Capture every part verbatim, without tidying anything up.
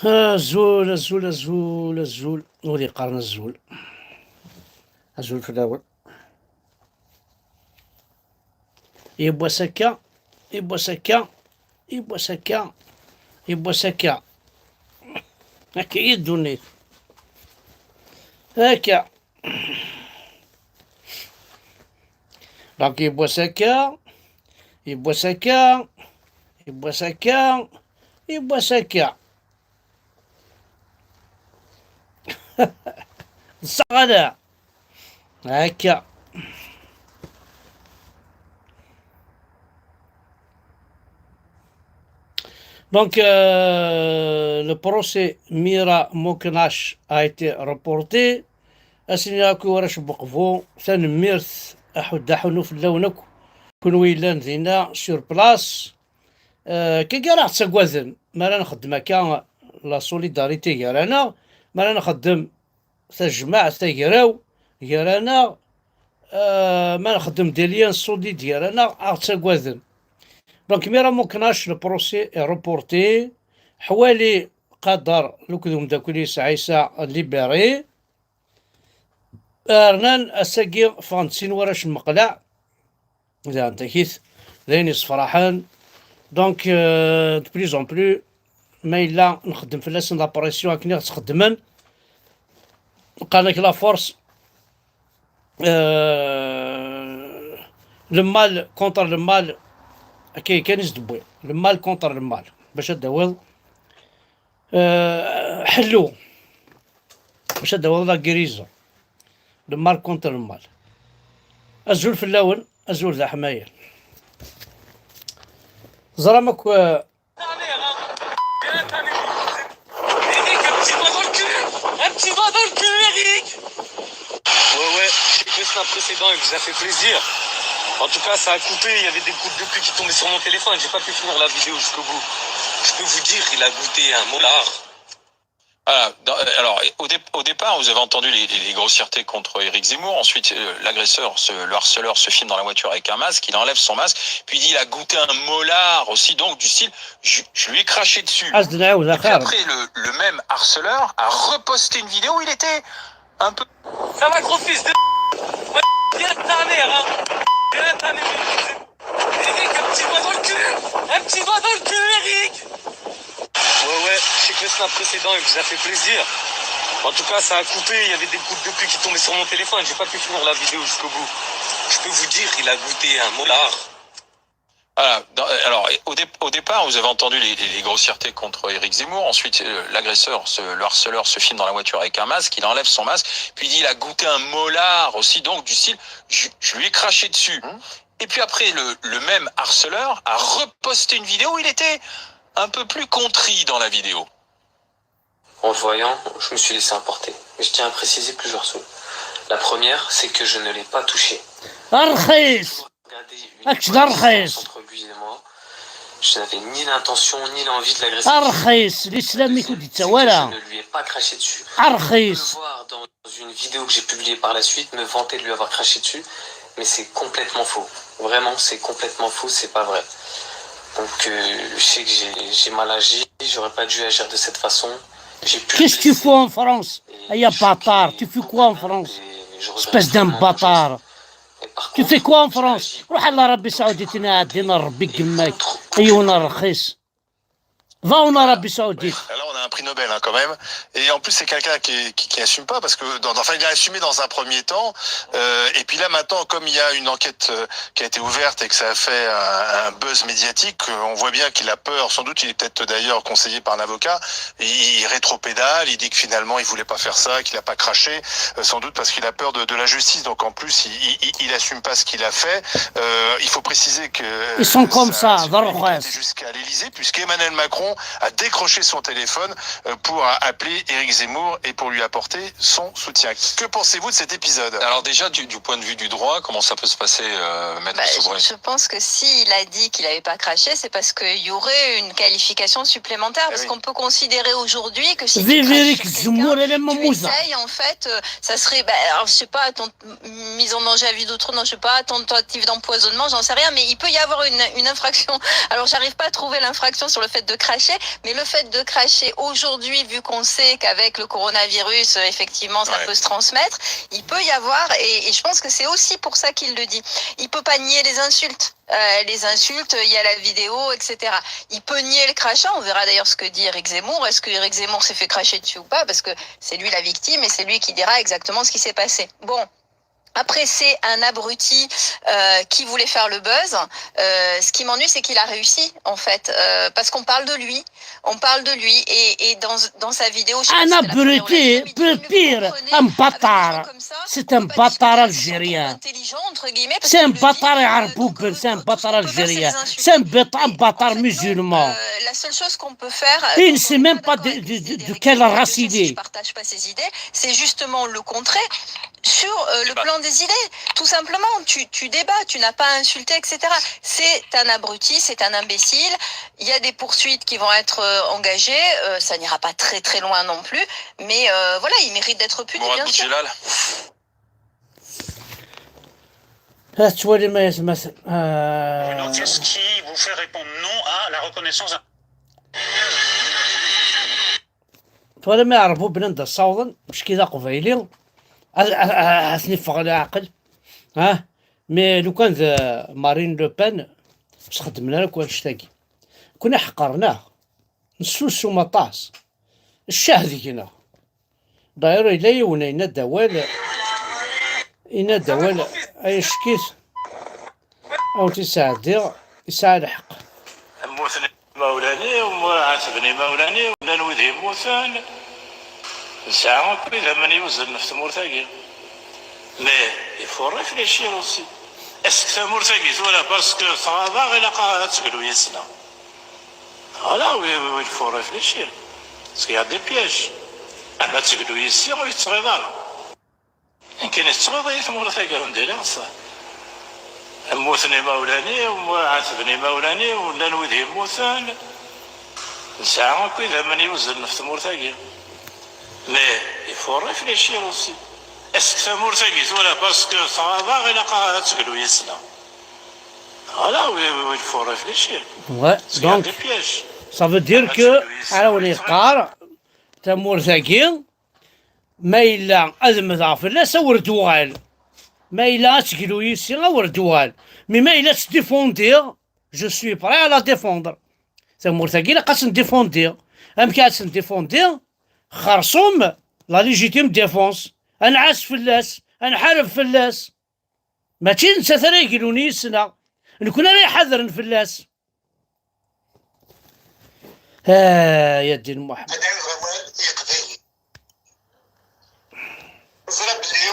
Azul, azul, azul, azul. Ur yeqqaren azul. Azul fell-awen. Yiwwas akka, yiwwas akka, yiwwas akka, yiwwas akka. Akka i ddunit. Akka. Donc, yiwwas akka, yiwwas akka, yiwwas akka, yiwwas akka. Ẓẓaɣ ala. Akka. Donc, euh, le procès Mira Moknash a été reporté. Asini akk i warrac n Uqbu, tanemmirt aḥuddu aḥunnu fell-awen akk, kunwi yellan dinna sur place. Euh, kagi ara ɣ-ttagaden, mi ara nxeddem akka la solidarité gar-aneɣ, mi ara nxeddem tajmaɛt, tagraw gar-aneɣ, euh, ma nxeddem des liens solides gar-aneɣ, a ɣ-ttagaden. Donc, Mira Moknash, le procès est reporté. Ḥwali Qader, akked umeddakel-is Ɛisa, libéré. Rnan ass-agi ffɣen-d sin warrac n Meqleɛ. Daɣen takit, d ayen yessefraḥen. Donc, euh, de plus en plus, ma yella nxeddem fell-asen la pression akken i ɣ-ttxeddmen, qqaren-ak la force, euh, le mal contre le mal, akka kan i s-d-wwi, le mal contre le mal, bac ad d-tawiḍ, euh, ḥellu, bac ad d-tawiḍ la guérison, le mal contre le mal. Azul fell-awen, azul d aḥmayan. Teẓram akk, euh, Eric, un petit doigt dans le cul. Un petit doigt dans le cul, Eric. Ouais, ouais, j'ai fait un précédent et vous a fait plaisir. En tout cas, ça a coupé, il y avait des gouttes de pluie qui tombaient sur mon téléphone, j'ai pas pu finir la vidéo jusqu'au bout. Je peux vous dire, il a goûté un molar. Voilà, dans- euh, alors, au, dé- au départ, vous avez entendu les, les- les grossièretés contre Éric Zemmour. Ensuite, euh, l'agresseur, ce- le harceleur, se filme dans la voiture avec un masque. Il enlève son masque, puis il dit il a goûté un molar aussi, donc du style, je, je lui ai craché dessus. Et puis après, le, le même harceleur a reposté une vidéo. Il était un peu. Ça va, gros fils de. Viens ta mère, hein. Viens ta mère. Eric, un petit doigt dans le cul. Un petit doigt dans le cul, Eric. Ouais, ouais, j'ai fait un précédent et vous a fait plaisir. En tout cas, ça a coupé, il y avait des gouttes de pluie qui tombaient sur mon téléphone, j'ai pas pu finir la vidéo jusqu'au bout. Je peux vous dire, il a goûté un molar. Voilà, dans- euh, alors, au, dé- au départ, vous avez entendu les, les- les grossièretés contre Éric Zemmour. Ensuite, euh, l'agresseur, ce- le harceleur, se filme dans la voiture avec un masque. Il enlève son masque, puis il dit il a goûté un molar aussi, donc du style, je, je lui ai craché dessus. Et puis après, le, le même harceleur a reposté une vidéo où il était un peu plus contrit dans la vidéo. En le voyant, je me suis laissé emporter. Mais je tiens à préciser plusieurs choses. La première, c'est que je ne l'ai pas touché. Regarder une distance entre lui et moi. Je n'avais ni l'intention ni l'envie de l'agresser. Arxis, l'islam i ku-d-yettawi ara. Je ne lui ai pas craché dessus. Arxis. On peut le voir dans une vidéo que j'ai publiée par la suite, me vanter de lui avoir craché dessus, mais c'est complètement faux. Vraiment, c'est complètement faux, c'est pas vrai. Donc, euh, je sais que j'ai j'ai mal agi, j'aurais pas dû agir de cette façon. J'ai pu. Qu'est-ce que tu fous en France ? Ay bâtard, tu fais quoi en France ? Espèce d'un bâtard. Tu fais quoi en France ? روح على عربي سعودي تنادي ربي قمك. أيونا رخيص. Va en Arabie Saoudite. Là, on a un prix Nobel, hein, quand même. Et en plus, c'est quelqu'un qui, est- qui, qui assume pas, parce que dans, enfin, il a assumé dans un premier temps. Euh, et puis là, maintenant, comme il y a une enquête euh, qui a été ouverte et que ça a fait un, un buzz médiatique, euh, on voit bien qu'il a peur. Sans doute, il est peut-être d'ailleurs conseillé par un avocat. Il, il rétropédale, il dit que finalement, il voulait pas faire ça, qu'il a pas craché, euh, sans doute parce qu'il a peur de, de la justice. Donc en plus, il, il, il assume pas ce qu'il a fait. Euh, il faut préciser que. Ils sont comme ça, ça a été jusqu'à l'Élysée, puisqu'Emmanuel Macron a décroché son téléphone. euh, pour appeler Éric Zemmour et pour lui apporter son soutien. Que pensez-vous de cet épisode ? Alors déjà, du, du point de vue du droit, comment ça peut se passer, euh, Maître Bah, Soubry ? Je pense que s'il a dit qu'il n'avait pas craché, c'est parce qu'il y aurait une qualification supplémentaire. Parce oui. Qu'on peut considérer aujourd'hui que si Vive tu craches Éric sur Zemmour quelqu'un, et les tu Mamouza. Essayes, en fait, euh, ça serait, bah, alors, je sais pas, ton- mise en danger à vue d'autrui, non, je sais pas, tentative d'empoisonnement, j'en sais rien, mais il peut y avoir une, une infraction. Alors, j'arrive pas à trouver l'infraction sur le fait de cracher, mais le fait de cracher aujourd'hui, vu qu'on sait qu'avec le coronavirus, euh, effectivement, ça Ouais. Peut se transmettre, il peut y avoir, et, et je pense que c'est aussi pour ça qu'il le dit, il peut pas nier les insultes. Euh, les insultes, il y a la vidéo, et cetera. Il peut nier le crachat, on verra d'ailleurs ce que dit Éric Zemmour. Est-ce que Éric Zemmour s'est fait cracher dessus ou pas ? Parce que c'est lui la victime et c'est lui qui dira exactement ce qui s'est passé. Bon. Après, c'est un abruti euh, qui voulait faire le buzz. Euh, ce qui m'ennuie, c'est qu'il a réussi, en fait, euh, parce qu'on parle de lui. On parle de lui et, et dans, dans sa vidéo. Je sais Un pas si c'était la première ou la abruti, deuxième, il dit, pire, il ne pire, comprend rien un avec des gens bâtard. Comme ça, C'est on un peut pas discuter bâtard avec des gens qui sont algérien. Intelligents, entre guillemets, parce C'est qu'il un le dit, bâtard euh, عربوبل, donc, c'est un euh, bâtard on peut pas passer algérien. les insultes. C'est un bâtard, un bâtard En fait, non, musulman. euh, la seule chose qu'on peut faire, euh, Il ne quand sait on n'est même pas pas d'accord de, avec de- les de- idées de d'Éric quelle Zemmour, race déjà, il si je est. Partage pas ses idées, c'est justement le contraire. Sur euh, le Débat. Plan des idées, tout simplement, tu, tu débats, tu n'as pas à insulter, et cetera. C'est un abruti, c'est un imbécile. Il y a des poursuites qui vont être euh, engagées. Euh, ça n'ira pas très très loin non plus, mais euh, voilà, il mérite d'être puni, Mourad bien sûr. Boudjellal. ها تولي ما يسمى س- آه، Qu'est-ce qui vous fait répondre non à la reconnaissance d'un تولي ما يعرفوا بنان دا صوضا مش كذا قبيلي. هاتني فغل عقل. ها، مي لو كان ذا مارين لو بان، مش خدمنا لك ولا شتاكي. كنا حقرناه. نسوسو مطاس. الشاه ديكنا. داير إلا يونا ينادى وال، ينادى وال، أي شكيت. أو تساعدي، يسعى الحق. Mmuten imawlan-iw, mmuɛatben imawlan-iw, llan wid yemmuten. Nesɛa akk idammen yuzlen ɣef tmurt-agi. Mais il faut réfléchir aussi. Est-ce que tamurt-agi tura, parce que tɣab-aɣ, ilaq ad teglu yis-neɣ? Voilà, oui, oui, oui, il faut réfléchir. Parce qu'il y a des pièges. Ma teglu yis-i, ur yettɣiḍ ara. Nekkini tettɣiḍ-iyi tmurt-agi, alhamdulillah. Mmuten imawlan-iw, mmuɛatben imawlan-iw, llan wid yemmuten. Nesɛa akk idammen yuzlen ɣef tmurt-agi. Mais il faut réfléchir aussi. Est-ce que tamurt-agi tura, parce que tɣab-aɣ, ilaq ad teglu yis-neɣ? Voilà, oui, oui, oui, il faut réfléchir. Ouais, Parce qu'il y a donc, des pièges. ça veut dire que, ara wen yeqqar, tamurt-agi, ma yella ad mmdeɣ fell-as, awer d-uɣal. Ma yella ad teglu yis-i, awer d-uɣal. Mais ma yella ad tt-défendiɣ, je suis prêt à la défendre. Tamurt-agi ilaq ad tt-défendiɣ. Amek ad tt-défendiɣ? Xerṣum la légitime défense. Ad nɛas fell-as, ad nḥareb fell-as. Mačči d nettat ara yeglun yis-neɣ. Nekni ara iḥadren fell-as. Ah, ya ddin Muḥemmed. Ad d-awiɣ awal i yeqbayliyen. Ẓriɣ belli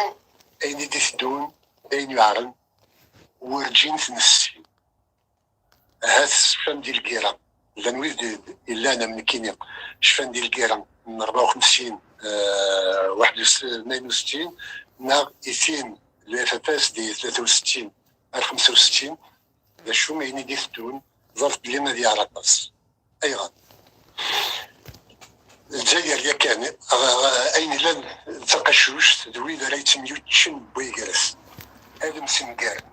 ayen i d-iteddun d ayen yuɛren, werǧin t-nessin. Ahat tecfam di lgirra, llan wid d- d- yellan am nekkini, cfan di lgirra n rebɛa u xemsin, eh, waḥed u s-, tnayen u settin, neɣ i tin n le F F S di tlata u settin ar xemsa u settin, d acu ayen i d-iteddun, ẓret belli ad yeɛr aṭas. Ayɣer? Lezzayer yakan, ɣ- ɣ- ayen yellan d taqacuct d wid ara yettemyuččen wway gar-asen. Ad msengaren.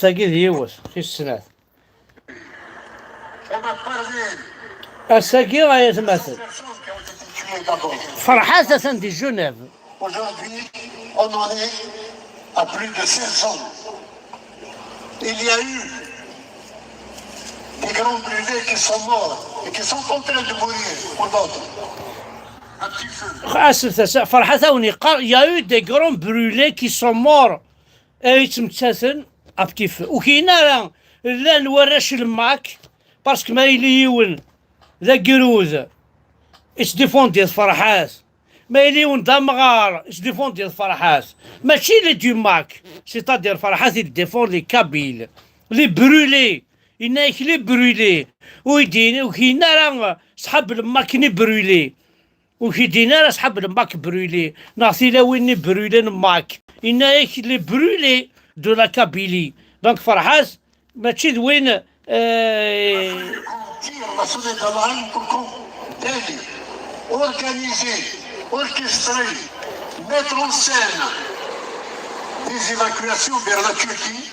Tagi d yiwet, tis snat. Ass-agi ay atmaten. Ferḥat atan di Genève. Aujourd'hui, on en est à plus de seize ans. Il y a eu des grands brûlés qui sont morts et qui sont en train de mourir pour d'autres. Un petit feu. Ass-a, Ferḥat awen yeqqar, il y a eu des grands brûlés qui sont morts. Ay ttmettaten à petit feu. Ur k-yenna ara llan warrac n le MAK, parce que ma yili yiwen d agrud, yettdéfendiḍ Ferḥat. Ma yili yiwen d amɣar, yettdéfendiḍ Ferḥat. Mačči les du MAK, c'est-à-dire Ferḥat il défend les Kabyles, les brûlés. Yenna-yak les brûlés. Ur yi-d-yenni, ur k-yenna ara ṣḥab le MAK-nni brûlés. Ur k-id-yenna ara aṣḥab n Mac Brûlé, neɣ tilawin-nni brûlé n Mac. Yenna-ak les brûlés de la Kabylie. Donc Ferḥat, mačči d win, euh, Tire la sonnette d'alarme pour qu'on délivre, organiser, orchestrer, mettre en scène des évacuations vers la Turquie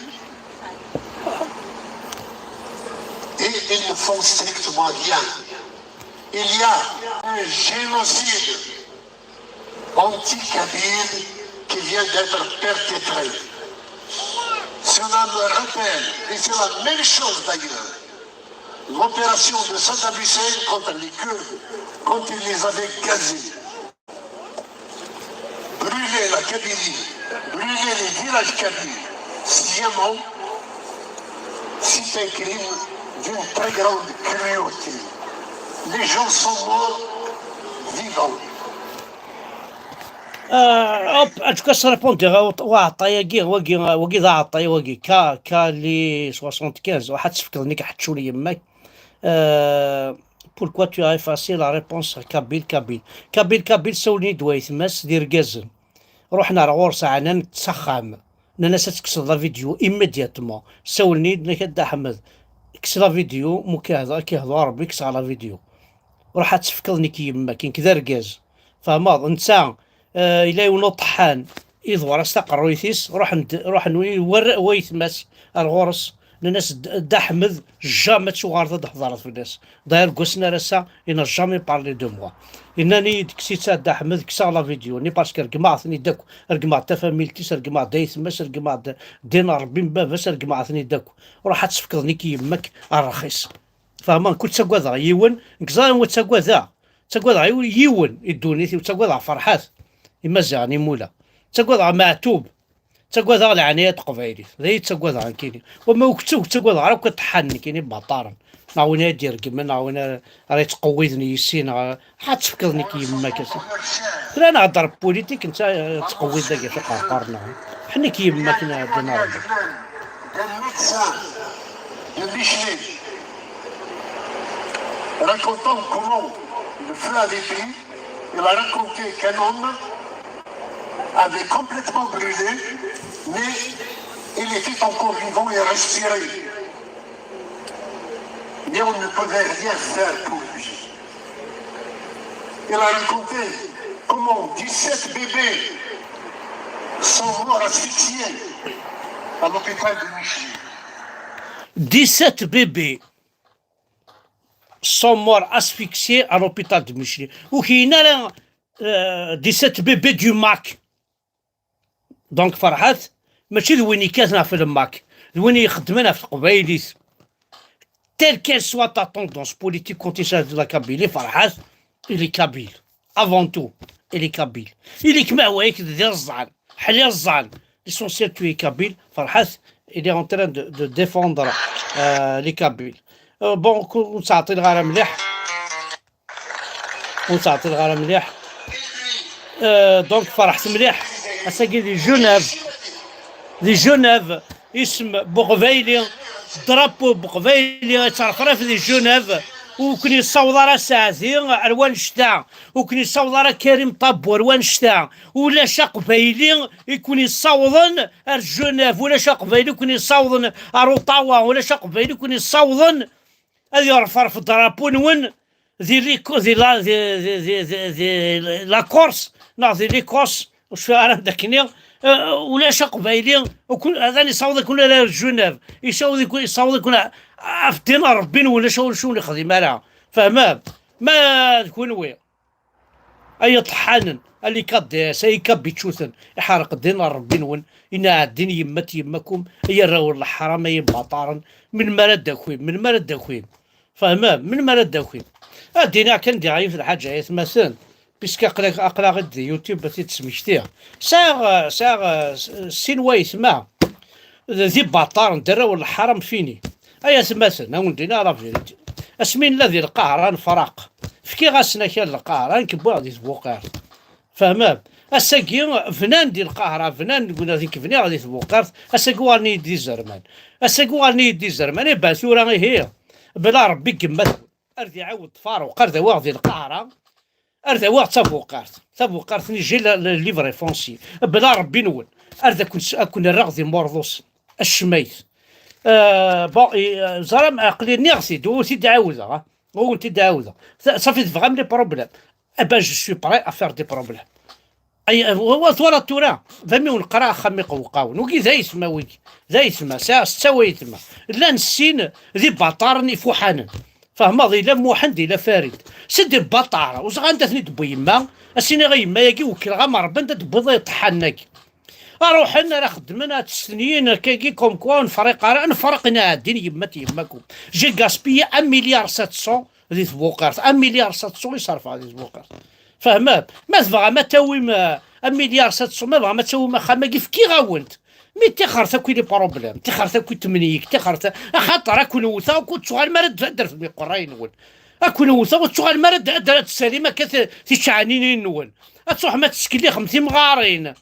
et ils ne font strictement rien. Il y a un génocide anti-kabyle qui vient d'être perpétré. Cela me rappelle, et c'est la même chose d'ailleurs, l'opération de Saddam Hussein contre les Kurdes, quand il les avait gazés. Brûler la Kabylie, brûler les villages kabyles, sciemment, c'est un crime d'une très grande cruauté. Les gens sont morts vivants. آه، اوب، ان توكا سا ريبوندي. وعطاياكي واكي واكي ذا عطاي واكي كا كا لي soixante-quinze. واحد تفكر نيك حتشوني يماك. آه، pourquoi tu as effacé la réponse kabyle kabyle kabyle kabyle سولني دوايت ماس دير كازن. رحنا رغور ساعنا نتسخم. نانا ستكسر لا فيديو immédiatement. سولني نك دا احمد، كس لا فيديو مكاهضة كيهضو ربي كس على فيديو. روح تفكضني كي يماك كذا ركاز. فهماض نتا؟ آه، الا يونو طحان يضور اس تقرويتيس روح ند... روح نوي ور ويتماس. الغرس ناس د احمد جامي تشوغار تضحضر في الناس. داير قوسنا راسا انا جامي بارلي دو موا. انني دكسيت ساد احمد كسا لا فيديو ني باسكو رقمعتني داك، رقمعت تفاميلتيس، رقمعت دايتماس، رقمعت دين ربي مباباس، رقمعتني داك. روح تفكضني كي يماك الرخيص. فهمان كنت تقوى ذا يون نكزا وتقوى ذا تقوى ذا يون الدونيتي وتقوى ذا فرحات. إما زاني مولا تقوى ذا معتوب. تقوى ذا العناية تقبايلي ذا تقوى ذا كيني. وما وكتو تقوى ذا راك تحن كيني بطارن. نعاون يدير كيما نعاون راه تقويذني يسين. حتفكرني كي يما كاسي. لا نهضر بوليتيك انت تقوي ذاك في قرقرنا. حني كي يما كنا عندنا ربي. D'un médecin de Michelet racontant comment le feu avait pris, il a raconté qu'un homme avait complètement brûlé, mais il était encore vivant et respirait. Mais on ne pouvait rien faire pour lui. Il a raconté comment dix-sept bébés sont morts asphyxiés à l'hôpital de Michelet. Dix-sept bébés sont morts asphyxiés à l'hôpital de Michelet. وكاين راه، آه، dix-sept bébés du Mac. Donc فرحات ماشي ذوين يكاتنا في الماك، ذوين يخدمنا في القبايليت. Telle qu'elle soit ta tendance politique quand il s'agit de la Kabylie, فرحات il est kabyle. Avant tout, il est kabyle. Il est كما هو ياك دير الزعل، حلي الزعل. L'essentiel tu es kabyle. فرحات il est en train de, de défendre, euh, les kabyles. Euh, bon, كون تعطي الغرام مليح. وتعطي الغرام مليح. آه، donc فرحت مليح. اساكي دي جنيف، دي جنيف، اسم بوغفيلي، درابو بوغفيلي يترفرف دي جنيف. وكن يصوض راه سعدي الوان شتا، وكن يصوض راه كريم طابو الوان شتا. ولا شا قبايلي يكون يصوضن ار جنيف، ولا شا قبايلي يكون يصوضن ار اوطاوا، ولا شا قبايلي يكون يصوضن هذه يرفرف درابو نون. ذي ليكو ذي لا ذي ذي ذي ذي, ذي لا كورس، نا ذي ليكوس. وش انا داكني؟ آه، ولا شا قبايلي. وكل هذا اللي يصاوض يكون على جنيف، يصاوض يكون يصاوض يكون في دين ربي ولا شو شو نخدم انا. فهمت؟ ما تكون وي اي طحانن، اللي كاديس اي كابيتشوثن يحرق دين ربي نون. إنا عدين يمت يمكم اي الراول الحرام اي باطارن. من مرد داكوين، من مرد داكوين. فهمام من مرد داكوين. ادينا كان دي غايف الحاجه يا ثماثن. بيسك اقرا اقرا غير دي يوتيوب باتي تسمشتيها. ساغ ساغ سين وايثما. ذي باطار ندرا ولا حرام فيني. ايا ثماثن اون دينا لا فيريتي. اسمين لا ذي القهرة نفراق. فكي غاسنا كان القهرة نكبوها دي تبوقير. فهمام؟ اساكي فنان دي القهرة، فنان قلنا ذيك فني غادي تبوقيرت. اساكي وارني يدي زرمان، اساكي وارني يدي زرمان اي بان ثورة ايه. بلا ربي قمت. ارد يعاود فاروق ارد واغ دي القهرة. Ar d awiɣ tabuqart, tabuqart-nni, j'ai le, le livre foncier. Bla Rebbi-nwen, ar d akun, akun rreɣ d imurḍusen. Acmayt. Euh, bon, et, euh, ẓram, aql-i nniɣ-t-id, ur t-id-ɛawdeɣ, ah. Ur t-id-ɛawdeɣ. Sa-, safi tebɣam les problèmes. Eh ben, je suis prêt à faire des problèmes. Ay, wa, wa, twalaḍ tura, d amiwen qra axxam iqewqawen. Wigi d aytma, wigi. D aytma, sɛiɣ setta waytma. Llan sin d ibaṭaren ifuḥanen. Fehmeḍ, ila Muḥend, ila Farid. C'est des bâtards. Ur ẓriɣ anda ten-id-tewwi yemma. Ad s-iniɣ a yemma-agi, wekkleɣ-am Rebbi anda d-tewwiḍ iṭeḥḥanen-agi. Ruḥen ara xeddmen, ad ttstenyin, akkagi, comme quoi, ur nefriq ara, nefreq, ina ɛeddin, yemma-t yemma-kum. J'ai gaspillé un milliard sept cents di tbuqert. Un milliard sept cents i ṣerfeɣ di tbuqert. Fehmem? Ma tebɣam ad tawim, euh, un milliard sept cents, ma tebɣam ad tawim axxam-agi, fkiɣ-awen-t. Mi tixert akk i les problèmes, tixert akk i tmenyik, tixert, axaṭer ad ken-wteɣ, ur tuɣalem ara d taddart n iqerray-nwen. Ad ken-wteɣ, ur tuɣalem ara d, ad, ad tessalim akka t-, ticeɛninin-nwen. Ad truḥem ad tettkellixem timɣarin.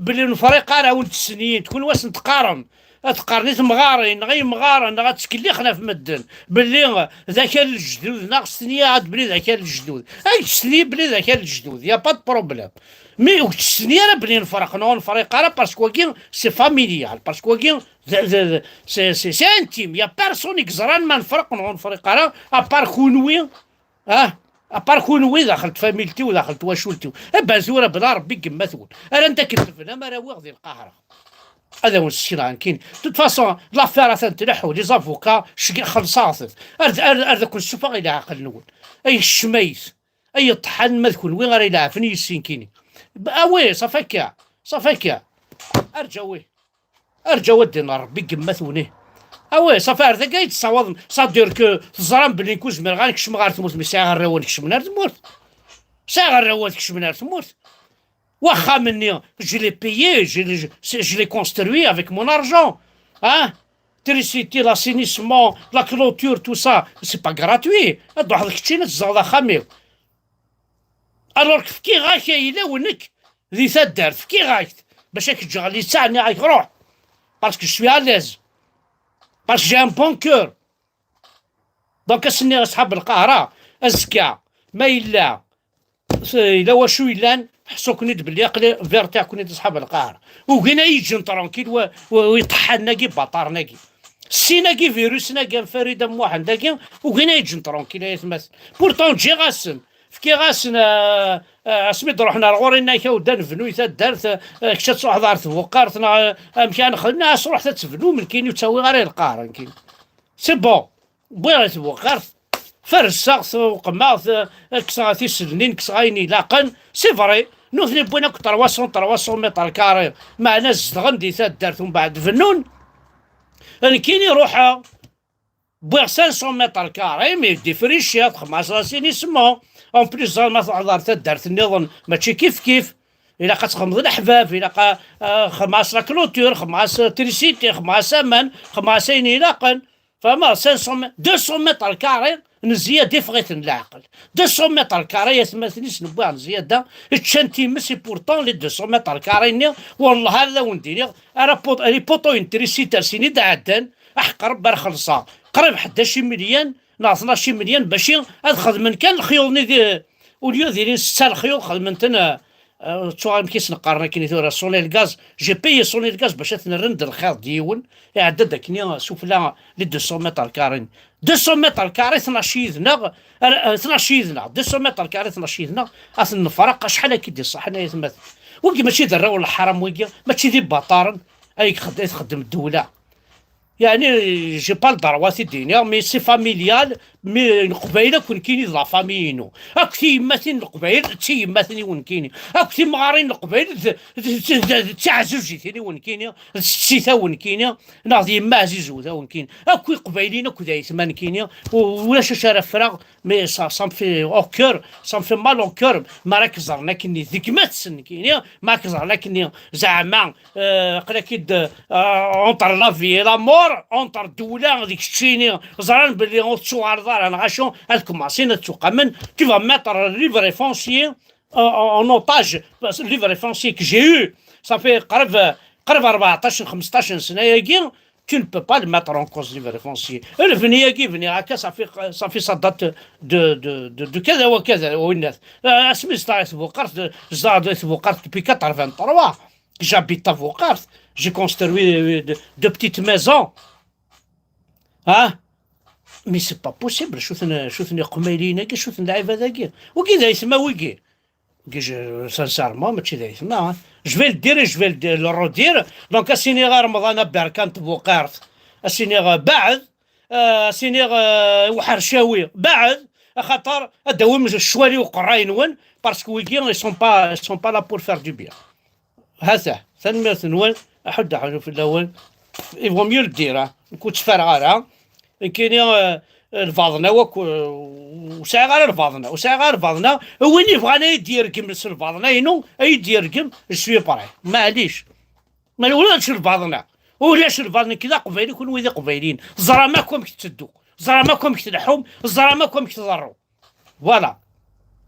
Belli ur nefriq ara, ur ttsenyin, kunwi ad sen-teqqarem. Ad qqaren i temɣarin, neɣ i yemɣaren, neɣ ad ttkellixen ɣef medden. Belli d akal n lejdud, neɣ stenyi-aɣ-d belli d akal n lejdud. Ay stenyi belli d akal n lejdud, y a pas de problème. Mi ur ttsenyi ara belli nefreq, neɣ ur nefriq ara, parce que wagi, c'est familial, parce que wagi, d, d, d, c'est, c'est, c'est intime. Y a personne i yeẓran ma nefreq, neɣ ur nefriq ara, à part kunwi, Ah, à part kunwi daxel tfamilt-iw, daxel twacult-iw. Eh ben, tura bla Rebbi n yemma-twen. Ar anda akken tebnam ara awiɣ di lqahra. Ad awen-ssekneɣ nekkini. De toute façon, l'affaire atan tleḥḥu, les avocats, ceg-, xellṣeɣ-ten. Ar, ar, ar d aken-ssufeɣ i leɛqel-nwen. Ay ccmayt, ay ṭṭḥan, ma d kunwi ara ileɛfen yis-i nekkini. Ah oui, ṣafi akka, ṣafi akka. Arǧaw, oui. Arǧaw ad d-inin Rebbi n yemma-twen, ih. Ah ouais, ça fait ar dagi ay d-tessawaḍem. Ça veut dire que teẓram belli nekk ur zmireɣ ad nekcem ɣer tmurt, mi sɛiɣ arraw ad nekcmen ar tmurt. Sɛiɣ arraw ad kecmen ar tmurt. Waxxam-nni, je l'ai payé, je l'ai, je, je l'ai construit avec mon argent. Hein? L'électricité, l'assainissement, la clôture, tout ça, c'est pas gratuit. Ad d-ruḥeḍ keččini ad tezdeɣeḍ axxam-iw. Alors que fkiɣ-ak ayla-w nekk di taddart, fkiɣ-ak-t bac ad k-ǧǧeɣ littseɛ, nniɣ-ak ruḥ. Parce que je suis à l'aise. Parce que j'ai un bon cœur. Donc, ad s-nniɣ i ṣṣḥab Lqahra, azekka, ma yella, s-, yella wacu yellan, ḥṣu-ken-id belli aql-i vertiɣ-ken-id a ṣṣḥab Lqahra. Ugin ad yi-ǧǧen tranquille wa, wa, wa iṭeḥḥanen-agi, baṭaren-agi. Sin-agi, virusen-agi, am Farid, am Muḥend-agi, ugin ad yi-ǧǧen tranquille, ay atmaten. Pourtant, ǧǧiɣ-asen. Fkiɣ-asen, ah, ah, asmi d-ruḥen ar ɣur-i, nnan-ak, "Awd ad nebnu i taddart, ah, kečč ad truḥeḍ ɣer tbuqart, neɣ, ah, amek ara nexdem?" Nnan-as, "Ruḥet ad tebnum, nekkini ur ttawiɣ ara i lqahra, nekkini." C'est bon. Wwiɣ i tbuqart, ferseɣ-t, uqmeɣ-t, ah, kkseɣ tiselnin, kkseɣ ayen ilaqen. C'est vrai, nutni wwin akk trois cents, trois cents mètres carrés, meɛna zedɣen di taddart, umbeɛd bennun. Nekkini ruḥeɣ, wwiɣ cinq cents mètres carrés, mi défrichiɣ, xedmeɣ-as l'assainissement. En plus, ẓer ma truḥeḍ ɣer taddart nniḍen, mačči kif kif. Ilaq ad txedmeḍ leḥbab, ilaq a, a, xedmeɣ-as la clôture, xedmeɣ-as trisiti, xedmeɣ-as aman, xedmeɣ-as ayen ilaqen. Fehmeḍ? Cinq cents mètres, deux cents mètres carrés n zzyada, iffeɣ-iten leɛqel. Deux cents mètres carrés, atmaten-is newwiɣ n zzyada, ččan times, et pourtant les deux cents mètres carrés-nni, wallah, ad awen-d-iniɣ, ara pot-, les poteaux n trisiti ar sin i d-ɛeddan, aḥeqq Rebbi ar xellṣeɣ qrib ḥdac imelyan neɣ tnac imelyan bac ad xedmen kan lexyuḍ-nni di, au lieu d ilin setta lexyuḍ, xedmen-ten, euh, euh, ttuɣ amek i sen-qqaren akken i tura, sonner le gaz. J'ai payé sonner le gaz bac ad ten-rren d lxiḍ d yiwen, iɛedda-d akken sufella les deux cents mètres carrés. Deux cents mètres carrés, tnac yid-neɣ, ar, euh, tnac yid-neɣ, deux cents mètres carrés, tnac yid-neɣ, ad ten-nefreq, acḥal akka i d-iṣaḥen ay atmaten. Wigi mačči d arraw n leḥram, wigi mačči d ibaṭaren ay ixed-, ay txeddem ddewla. Yeɛni, j'ai pas le droit ad t-id-iniɣ, mais c'est familial, mais Leqbayel akk nekkini d la famille-inu. Akk tiyemmatin n Leqbayel d tiyemmatin-iw nekkini. Akk timɣarin n Leqbayel d, d, d, d, d tiɛzuzitin-iw nekkini, d setti-taw nekkini, neɣ d yemma ɛzizewt-aw nekkini. Akk Iqbayliyen akk d aytma nekkini, u-, ulac acu ara ffreɣ, mais ça, ça me fait au cœur, ça me fait mal au cœur, mi ara k-ẓren akkenni d gma-tsen nekkini, mi ara k-ẓren akkenni zeɛma, euh, aql-ak-id, euh, entre la vie et la mort, entre ddewla d keččini, ẓran belli ur tettuɣaleḍ ara, neɣ acu, ad kemmasin ad ttuqamen, tu vas mettre le livret foncier en, en, en otage, parce que le livret foncier que j'ai eu, ça fait qrib, qrib rbeɛṭac, xmesṭac n ssna-agi, Tu ne peux pas le mettre en cause, les vrais fonciers. Le vni-agi, vni, ça fait, ça fait, ça date de, de, de, de كذا وكذا, وينات. Asmi zedɣeɣ di Tbuqert, zedɣeɣ di Tbuqert depuis quatre-vingt-trois. J'habite à Buqert. J'ai construit, euh, de, de petites maisons. Hein? Mais c'est pas possible. Cuten, cuten iqmayliyen-agi, cuten lɛibad-agi. Wigi d aytma wigi. Wigi, je, sincèrement, mačči d aytma, hein. Je vais le dire et je vais le, le redire. Donc, asini ɣer Remḍan aberkan Tbuqert. Asini ɣer, beɛd, euh, asini ɣer, euh, Uḥercawi. Beɛd, axaṭer ad d-tawim ccwal i uqerray-nwen, parce que wigi, ils sont pas, ils sont pas là pour faire du bien. Hata, tanemmirt-nwen, aḥuddu aḥunnu fell-awen. Il vaut mieux le dire, hein. Nekk ur ttfareɣ ara. Nekkini, euh, lbaḍna akk, euh, ur sɛiɣ ara lbaḍna, ur sɛiɣ ara lbaḍna. Win yebɣan ad yi-d-yergem s lbaḍna-inu, ad yi-d-yergem, je suis prêt. Maɛlic. Ma ulac lbaḍna. Ulac lbaḍna, nekk d aqbayli, kunwi d iqbayliyen. Ẓram akk amek tetteddu. Ẓram akk amek tleḥḥum. Ẓram akk amek tḍerru. Voilà.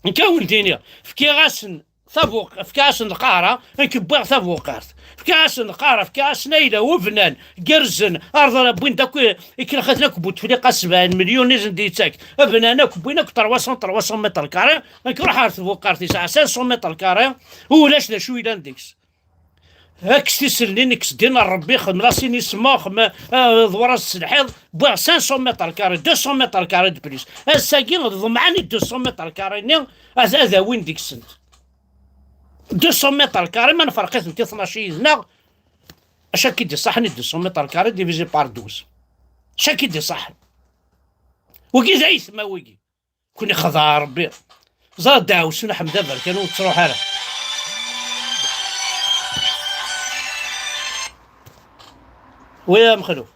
Nekk ad wen-d-iniɣ, fkiɣ-asen tabuq-, fkiɣ-asen lqahra, nekk wwiɣ tabuqart. Fkiɣ-asen lqahra, fkiɣ-asen ayla, ubnan, gerrzen, arḍa, wwin-d akk i-, ikelxaten akk n Butefliqa, sebɛin milyun i sen-d-yettak. Bnan akk, wwin akk trois cents, trois cents mètres carrés, nekk ruḥ ar tbuqart, yesɛa cinq cents mètres carrés, ulac d acu yellan deg-s. Kkes tiselnin, kkes ddin n Ṛebbi, xem l'assainissement, xem, ah, ḍewwer-as s lḥiḍ, wwiɣ cinq cents mètres carrés, deux cents mètres carrés de plus. Ass-agi, ḍemɛen i deux cents mètres carrés-nni ad, ad awin deg-sent. Deux cents mètres carrés, ma nferq-itent i tnac yid-neɣ, acu akka i d-iṣaḥen i deux cents mètres carrés divisé par douze? Acu akka i d-iṣaḥen? Wigi d aytma, wigi. Kun ixdeɛ Ṛebbi. Ẓer ddeɛwessu n Ḥmed Aberkan ur tettruḥ ara. Wi a Mexluf?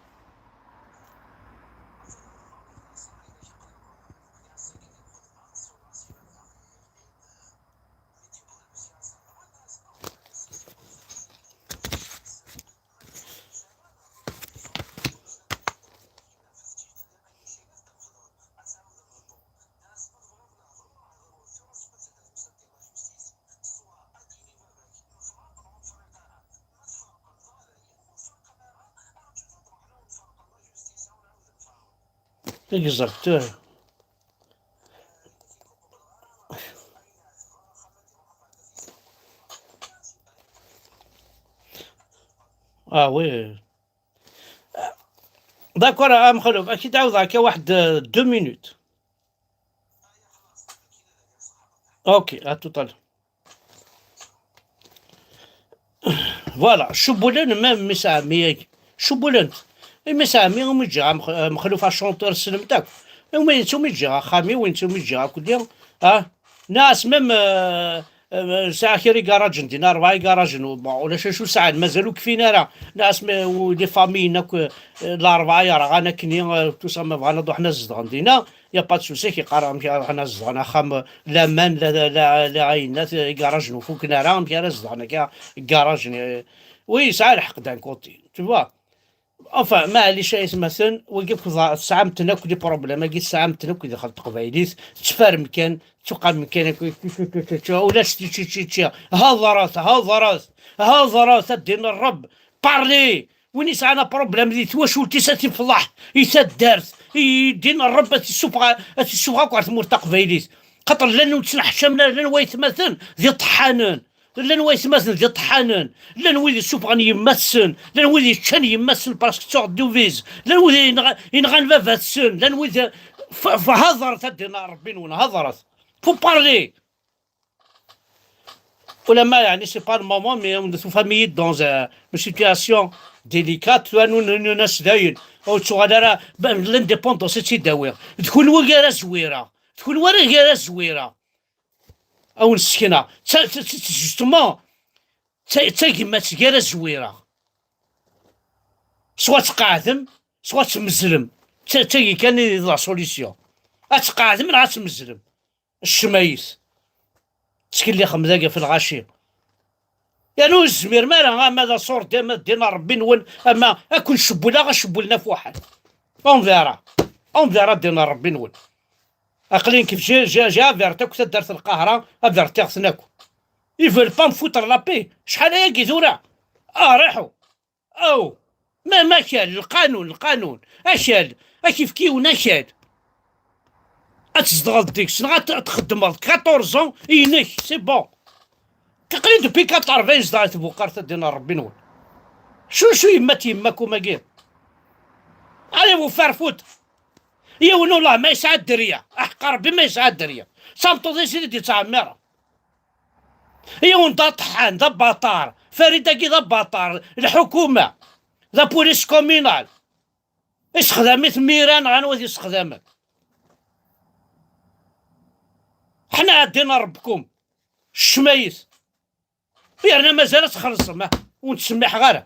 Exact. Ah oui. D'accord, a Mexluf, ad k-id-ɛawdeɣ akka waḥed, euh, deux minutes. Ok, à tout à l'heure. Voilà, cewwlen même mmi-s n ɛemmi-agi. Cewwlen-t. Mmi-s n ɛemmi, umi ǧǧiɣ, a Mex-, a Mexluf, a chanteur, tessnem-t akk. Umi, umi ǧǧiɣ axxam-iw, umi ǧǧiɣ akk-, ah, nniɣ-as même, euh, euh, sɛiɣ kra igarajen dinna, rebɛa igarajen, u-, bon, ulac acu sɛan, mazal ur kfin ara. Nniɣ-as, mais, u-, les familles akk, euh, larebɛa yerɣan akkenni, euh, tout ça, ma bɣan ad ruḥen ad zedɣen dinna, y a pas de souci, k-yeqqar amek ara ruḥen ad zedɣen axxam, euh, laman, la, la, la, la, ayen, la, igarajen ur fuken ara, amek ara zedɣen akka, igarajen, euh, oui, yesɛa lḥeqq d'un côté, tu vois. Enfin, maɛlic ay atmaten, wagi akk ḍa-, tesɛam-ten akk les problèmes-agi, tesɛam-ten akk di daxel teqbaylit, tettfarem kan, tettuqamem kan akk, ulac ti, ti, ti, ti. Hedṛet, hedṛet, hedṛet, a ddin n Ṛebb, parlez! Win yesɛan aproblème di twacult-is, ad t-ifḍeḥ i taddart, i ddin n Ṛebb, ad t-issufeɣ, ad t-issufeɣ akk ɣer tmurt taqbaylit. Xaṭer llan ur ttneḥcamen ara, llan waytmaten d iṭeḥḥanen. Llan waytmaten d iṭeḥḥanen, llan wid yessufɣen yemma-tsen, llan wid yeččan yemma-tsen parce que tuɣ ddubiz, llan wid yenɣa-, yenɣan baba-tsen, llan wid, f-, f-, hedṛet a ddin n Ṛebbi-nwen, hedṛet. Faut parler. Ulamma, yeɛni, c'est pas le moment, mais on, tufam-iyi-d dans, euh, une situation délicate, tura, nu-, nu-, nu-, nas dayen, ur ttuɣal ara, ben, l'indépendance ad tt-id-awiɣ. D kunwi ara zwireɣ, d kunwi ara gar azwira. A wen-ssekneɣ. D ta-, ta-, ta-, justement, d ta-, d tagmat gar azwira. Soit tqeɛdem, soit tmezzlem. D ta-, d tagi kan i d la solution. Ad tqeɛdem neɣ ad tmezzlem. Ccmayet. Ttkellixem dagi ɣef lɣaci. Yerna ur tezmirem ara, ama d aṣurdi, ama d ddin n Ṛebbi-nwen, ama ad ken-cewwleɣ, ad cewwlen At Fuḥan. On verra. On verra ddin n Ṛebbi-nwen. Aql-i nekk j'ai, j'ai, j'ai averti akk taddart n Lqahra, avertiɣ-ten akk. Ils veulent pas me foutre la paix. Acḥal ayagi tura? Ah, riḥu. Aw! Ma, ma akal, lqanun, lqanun. Akal, ad k-ifk yiwen akal. Ad tzedɣeḍ deg-s, neɣ ad t-, ad txeddmeḍ quatorze ans, inek, c'est bon. Aql-i depuis quatre-vingts zedɣeɣ di tbuqart, a ddin n Ṛebbi-nwen. Cucu yemma-t yemma-kum-agi? Allez vous faire foutre. Yiwen ullah ma yesɛa dderya, aḥeqq Ṛebbi ma yesɛa dderya. D tameṭṭut-is i d-yettɛemmiṛen. Yiwen d aṭeḥḥan, d abaṭar. Farid-agi d abaṭar. Lḥukuma, d apulis communal. Issexdam-it mira neɣ anwa i t-issexdamen? Ḥna ɛeddi n Ṛebkum. Ccmayet. Yerna mazal ad txellṣem, ah, ur nettsemmiḥeɣ ara.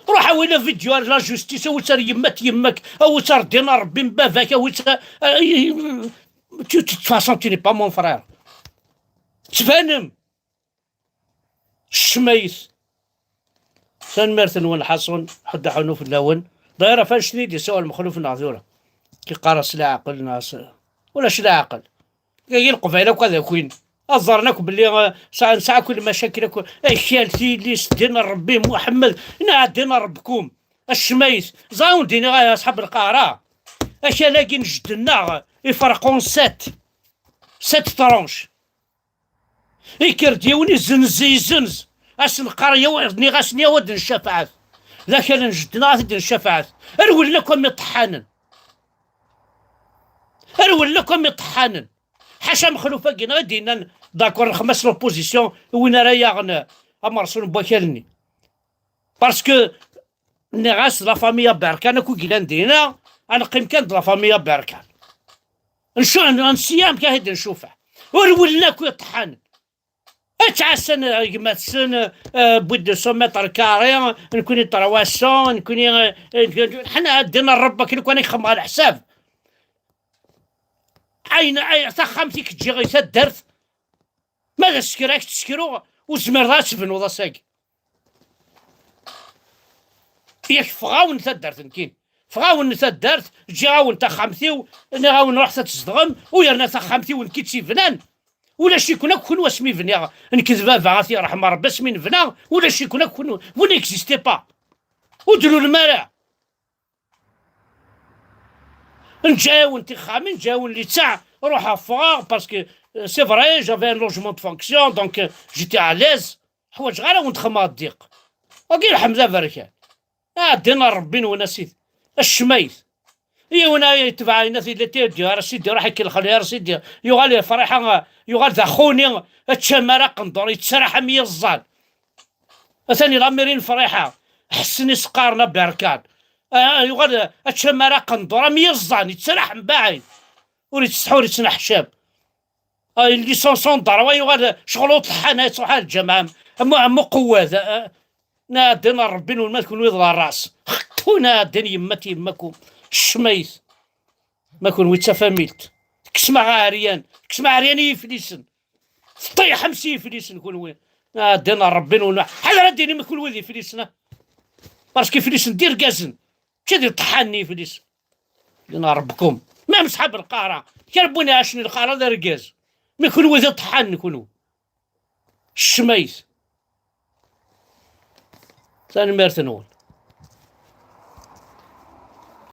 Ruḥ awi la vidéo ar la justice, awi-tt ar yemma-t yemma-k, awi-tt ar ddin n Ṛebbi n baba-k, awi-tt a, a, tu, tu, de toute façon, tu n'es pas mon frère. Tbanem. Ccmayet. Tanemmirt-nwen lḥaṣun, ḥedd aḥunu fell-awen. D'ailleurs, ɣef annect-nni i d-yessawal Mexluf neɣ tura. Ki qqar-as leɛqel neɣ s-, ulac leɛqel. Yagi Leqbayel akk ad akin. Ad ẓren akk belli, eh, sɛan, nesɛa akk lmacakil akk. Akal, tilist, ddin n Ṛebbi, Muḥemmed, neɣ ddin n Ṛebkum. Ccmayet. Ẓer ur d-iniɣ a ṣḥab lqahra. Akal-agi n jedden-nneɣ, iferq en sept. Sept tranches. Ikker-d yiwen izenz, izenz. Asen qqar yaw-, nniɣ-asen yaw ad ncafɛet. D akal n jedden-nneɣ ad t-id-ncafɛet. Rewlen akk am iṭeḥḥanen. Rewlen akk am iṭeḥḥanen. Ḥaca Mexluf-agi neɣ i d-yennan d'accord nexdem-as l'opposition i win ara yaɣen amerṣu n wakal-nni. Parce que nniɣ-as d la famille Berkan akk i yellan dinna, ad neqqim kan d la famille Berkan. Ncu-, n-, nsiya amek ad d-ncufeɛ. Ur rewlen akk iṭeḥḥanen. Ttɛassan, eh, gma-tsen, eh, wwin-d deux cents mètres carrés, nekkni trois cents, nekkni, eh, eh, ḥna ddin n Ṛebbi akken kan i xedmeɣ leḥsab. Ayen, ay, taxxamt i k-ǧǧiɣ i taddart, ma d asekra i k-tt-sekruɣ, ur tezmireḍ ara ad tebnuḍ ass-agi. Yak ffeɣ-awen taddart nekkini. Ffeɣ-awen taddart, ǧǧiɣ-awen taxxamt-iw, nniɣ-awen ruḥet ad tzedɣem, u yerna taxxamt-iw nekk i tt-ibnan. Ulac-iken akk kenwi asmi bniɣ, nekk d baba, ad t-yerḥem Ṛebbi, asmi nebna, ulac-iken akk kenwi, vous n'existez pas. Ur d-tlulem ara. Nǧǧa-yawen tixxamin, nǧǧa-yawen litteɛ, ruḥeɣ ffɣeɣ, parce que, euh, c'est vrai, j'avais un logement de fonction, donc, euh, j'étais à l'aise. Ḥwaǧeɣ ara wen-d-xedmeɣ ddiq. Wagi lḥemd aberkan. Ah, ddin n Ṛebbi-nwen a sidi. Acmayt. Yiwen ay yetbeɛ yenna-t, il était dur, a sidi, ruḥ ikkelxel, a sidi. Yuɣal Friḥa, yuɣal d axuni, ččam ara aqendur, yettraḥ am yiẓẓan. Atan i lamirin Friḥa, ḥessen i s-qqaren aberkan. Ah, yuɣal ččam ara aqendur, am yiẓẓan, yettraḥ mbaɛid. Ur yettsetḥi, ur yettneḥcam. Ah, il descend sans droit, yuɣal ccɣel uṭeḥḥan, yettruḥ ar lǧameɛ, am, am uqewwad, ah, ah, na ddin n Ṛebbi-nwen ma d kunwi d ṛṛas. Xeṭṭu na ddin yemma-t yemma-kum. Ccmayt. Ma kunwi d tafamilt. Tekksem aɛeryan. Tekksem aɛeryan i yiflisen. Teṭṭiḥem s yiflisen kunwi. Na ddin n Ṛebbi-nwen. Ḥader ad d-tinim kunwi d iflisen, ah. Parce que iflisen d irgazen. Mačči d iṭeḥḥanen n yiflisen. Ddin n Ṛebbi-kum. Même ṣḥab lqahra. Kra n win iɛacen lqahra d argaz. Mi kunwi d iṭeḥḥanen kunwi. Ccmayt. Tanemmirt-nwen.